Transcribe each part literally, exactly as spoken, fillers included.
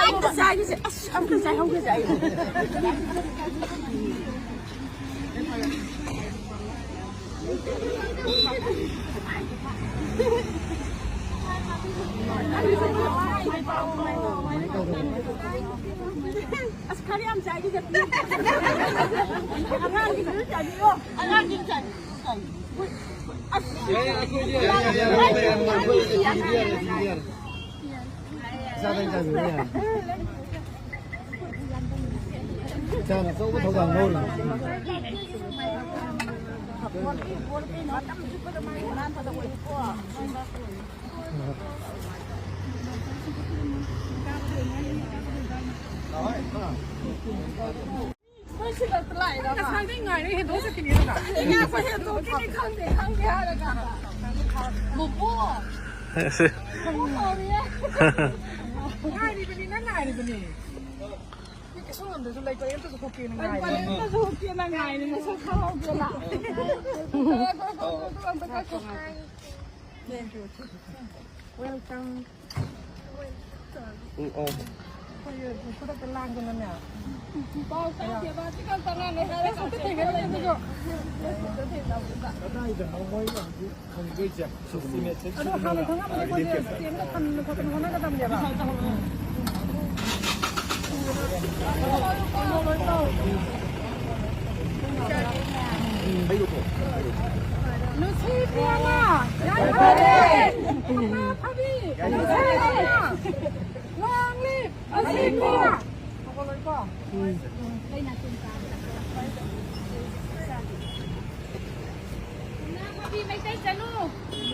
ꯑꯝꯇ ꯆꯥꯏꯒꯦꯁꯦ, ꯑꯁ, ꯑꯝꯇ ꯆꯥꯏꯍꯧꯒꯦꯁꯦ ꯑꯩ꯫ ꯑꯁ, ꯈꯔ ꯌꯥꯝ ꯆꯥꯏꯒꯦꯁꯦ꯫ ꯑꯉꯥꯡꯒꯤ ꯈꯔ ꯆꯥꯕꯤꯌꯣ꯫ ꯑꯉꯥꯡꯒꯤ ꯆꯥꯏ꯫ ꯏꯆꯥꯅ ꯑꯆꯧꯕ ꯊꯧꯗꯥꯡ ꯂꯧꯔꯤ꯫ ꯅꯣꯏ ꯁꯤꯗ ꯂꯥꯛꯏꯔꯕ? ꯉꯁꯥꯏꯗꯩ ꯉꯥꯏꯔꯦ, ꯍꯦꯟꯗꯣꯛ ꯆꯠꯈꯤꯅꯤ ꯍꯥꯏꯔꯒ꯫ ꯉꯥꯏꯈꯣ, ꯍꯦꯟꯗꯣꯛꯈꯤꯅꯤ ꯈꯪꯗꯦ, ꯈꯪꯗꯦ ꯍꯥꯏꯔꯒ꯫ ꯕꯨꯕꯨ! ꯉꯥꯏꯔꯤꯕꯅꯤ, ꯅꯪ ꯉꯥꯏꯔꯤꯕꯅꯤ꯫ ꯃꯤ ꯀꯩꯁꯨ ꯉꯝꯗ꯭ꯔꯁꯨ ꯂꯩ, ꯀꯔꯤꯝꯇꯁꯨ ꯍꯨꯛꯀꯦꯅ ꯉꯥꯏꯔꯤꯕꯅꯤ꯫ ꯀꯔꯤꯝꯇꯁꯨ ꯍꯨꯛꯀꯦꯅ ꯉꯥꯏꯔꯤꯕꯅꯤ, ꯁꯛ ꯈꯪꯍꯧꯗꯦꯅ꯫ ꯉꯥꯏꯈꯣ, ꯉꯥꯏꯈꯣ, ꯉꯥꯏꯈꯣ, ꯑꯝꯇ ꯀꯛꯈꯣ꯫ Thank you. Welcome. ꯎꯝ, ꯑꯣ꯫ ꯑꯩꯈꯣꯏ ꯈꯨꯗꯛꯇ ꯂꯥꯡꯗꯅꯅꯦ꯫ ꯄꯥꯎ ꯇꯥꯗꯦꯕ, ꯑꯁꯤ ꯈꯛꯇ ꯉꯥꯏꯔꯦ ꯍꯥꯏꯔꯒ ꯑꯝꯇ ꯊꯦꯡꯅꯗꯦ ꯑꯗꯨꯁꯨ꯫ ꯀꯗꯥꯏꯗꯅꯣ ꯃꯣꯏꯅ ꯍꯧꯖꯤꯛ ꯈꯪꯗꯣꯏꯁꯦ? ꯑꯗꯣ ꯍꯥꯟꯅ ꯈꯪꯉꯝꯃꯗꯤ ꯑꯩꯈꯣꯏꯁꯦ ꯆꯦꯟꯒ ꯊꯝꯗꯅ ꯈꯣꯠꯇꯅ ꯍꯣꯠꯅꯒꯗꯕꯅꯦꯕ꯫ ꯂꯨꯁꯤ ꯄꯤꯌꯥꯃ, ꯌꯥꯏꯐꯔꯦ꯫ ꯁꯅꯥ ꯐꯕꯤ, ꯌꯥꯏꯐꯔꯦ꯫ Long live ꯂꯨꯁꯤ ꯄꯤꯌꯥ꯫ ꯁꯅꯥ ꯐꯕꯤ ꯃꯩꯇꯩ ꯆꯅꯨ꯫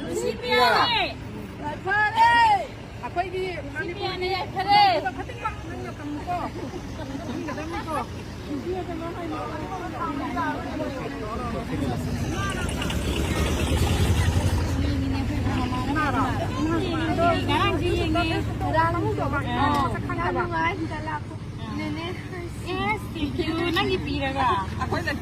ꯂꯨꯁꯤ ꯄꯤꯌꯥ꯫ ꯌꯥꯏꯐꯔꯦ꯫ ꯑꯩꯈꯣꯏꯒꯤ ꯃꯅꯤꯄꯨꯔꯒꯤ ꯌꯥꯏꯐꯔꯦ꯫ ꯈꯨꯗꯤꯡꯃꯛ ꯅꯪꯅ ꯇꯝꯃꯨꯀꯣ꯫ ꯇꯝꯒꯗꯕꯅꯤꯀꯣ꯫ ꯉꯔꯥꯡꯁꯨ ꯌꯦꯡꯉꯦ꯫ ꯌꯥꯝ ꯅꯨꯡꯉꯥꯏ, ꯁꯤꯗ ꯂꯥꯛꯄ꯫ ꯅꯦꯅꯦ꯫ Yes, thank you. ꯅꯪꯒꯤ ꯄꯤꯔꯒ꯫ ꯑꯩꯈꯣꯏꯅ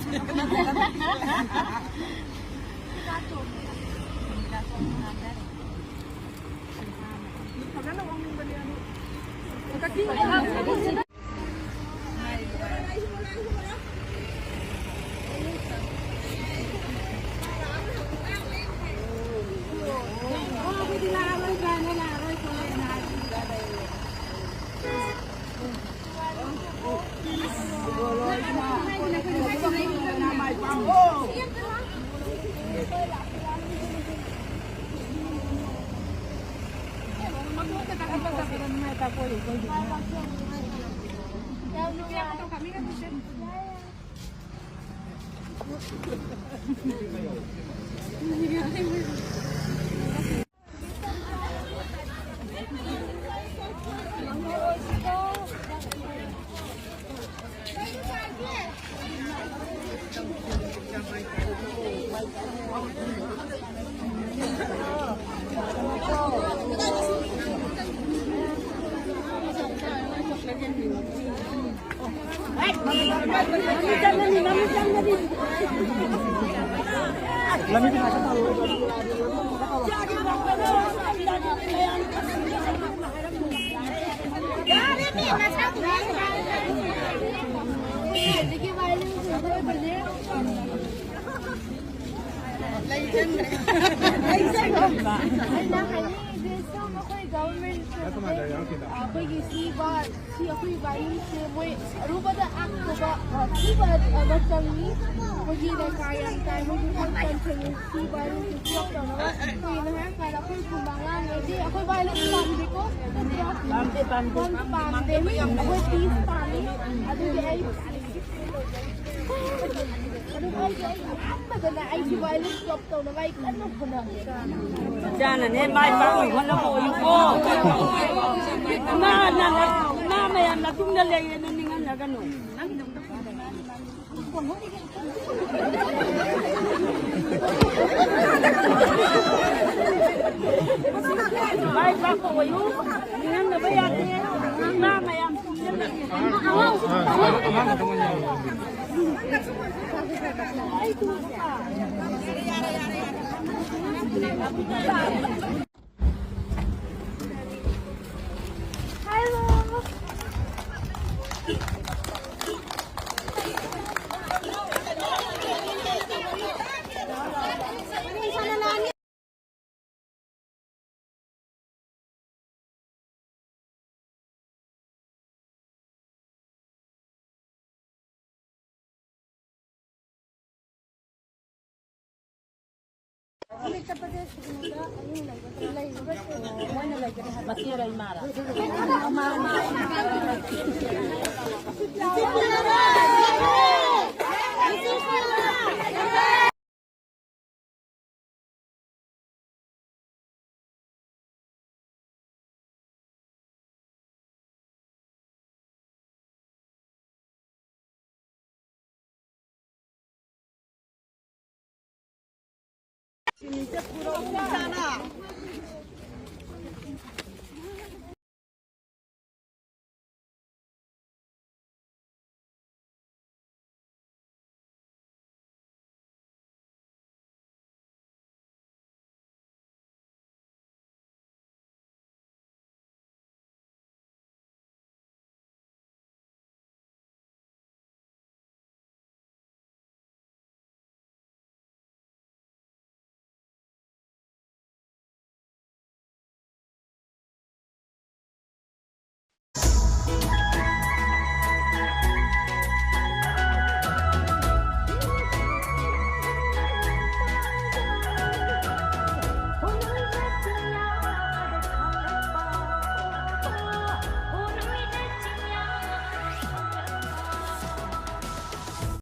ꯑꯩꯈꯣꯏꯒꯤ ꯁꯤ ꯕꯥꯔ ꯁꯤ ꯑꯩꯈꯣꯏ ꯚꯥꯏꯌꯨꯁꯦ ꯃꯣꯏ ꯑꯔꯨꯕꯗ ꯑꯥꯛꯇꯕ ꯊꯤꯕ ꯑꯃ ꯆꯪꯉꯤ꯫ ꯑꯩꯈꯣꯏꯒꯤ ꯗꯔꯀꯥꯔ ꯌꯥꯝ ꯇꯥꯏ꯫ ꯃꯣꯏꯒꯤ ꯀꯟꯁꯦꯟꯁꯤ ꯚꯥꯏꯌꯨꯁꯦ ꯐꯤꯜ ꯑꯞ ꯇꯧꯅꯕ꯫ ꯀꯩꯒꯤꯅꯣ ꯍꯥꯏꯔꯀꯥꯟꯗ ꯑꯩꯈꯣꯏ ꯈꯨꯝꯕ ꯑꯉꯥꯡꯈꯩꯗꯤ ꯑꯩꯈꯣꯏ ꯚꯥꯏꯌꯨꯁ ꯄꯥꯝꯗꯦꯀꯣ꯫ ꯄꯥꯝꯗꯦ, ꯄꯥꯝꯗꯦ꯫ ꯄꯥꯝꯗꯦ꯫ ꯑꯩꯈꯣꯏ ꯄꯤꯁ ꯄꯥꯝꯃꯤ꯫ ꯑꯗꯨꯒꯤ ꯑꯩ ꯑꯗꯨꯝ ꯑꯩꯁꯦ ꯑꯩ ꯑꯍꯥꯟꯕꯗꯅꯦ ꯑꯩꯁꯦ ꯚꯥꯏꯌꯨꯁ ꯇꯧꯅꯕ ꯑꯩ ꯀꯟꯅ ꯍꯣꯠꯅꯕꯅꯦ꯫ ꯏꯆꯥꯅꯅꯦ ꯃꯥꯏ ꯄꯥꯛꯅ ꯍꯣꯠꯅꯕ ꯑꯣꯏꯌꯨꯀꯣ꯫ ꯃꯥ, ꯃꯥ, ꯃꯥ ꯃꯌꯥꯝ ꯃꯇꯨꯡꯗ ꯂꯩꯌꯦꯅ ꯅꯤꯡꯍꯟꯅꯒꯅꯨ꯫ ꯃꯥꯏ ꯄꯥꯛꯄ ꯑꯣꯏꯌꯨ꯫ ꯅꯤꯡꯍꯟꯅꯕ ꯌꯥꯗꯦ꯫ ꯃꯥ ꯃꯌꯥꯝ ꯇꯨꯡꯗ ꯂꯩꯌꯦ꯫ ꯑꯉꯥꯡ, ꯑꯉꯥꯡ, ꯑꯉꯥꯡ꯫ ꯑꯩ ꯇꯨꯡꯗ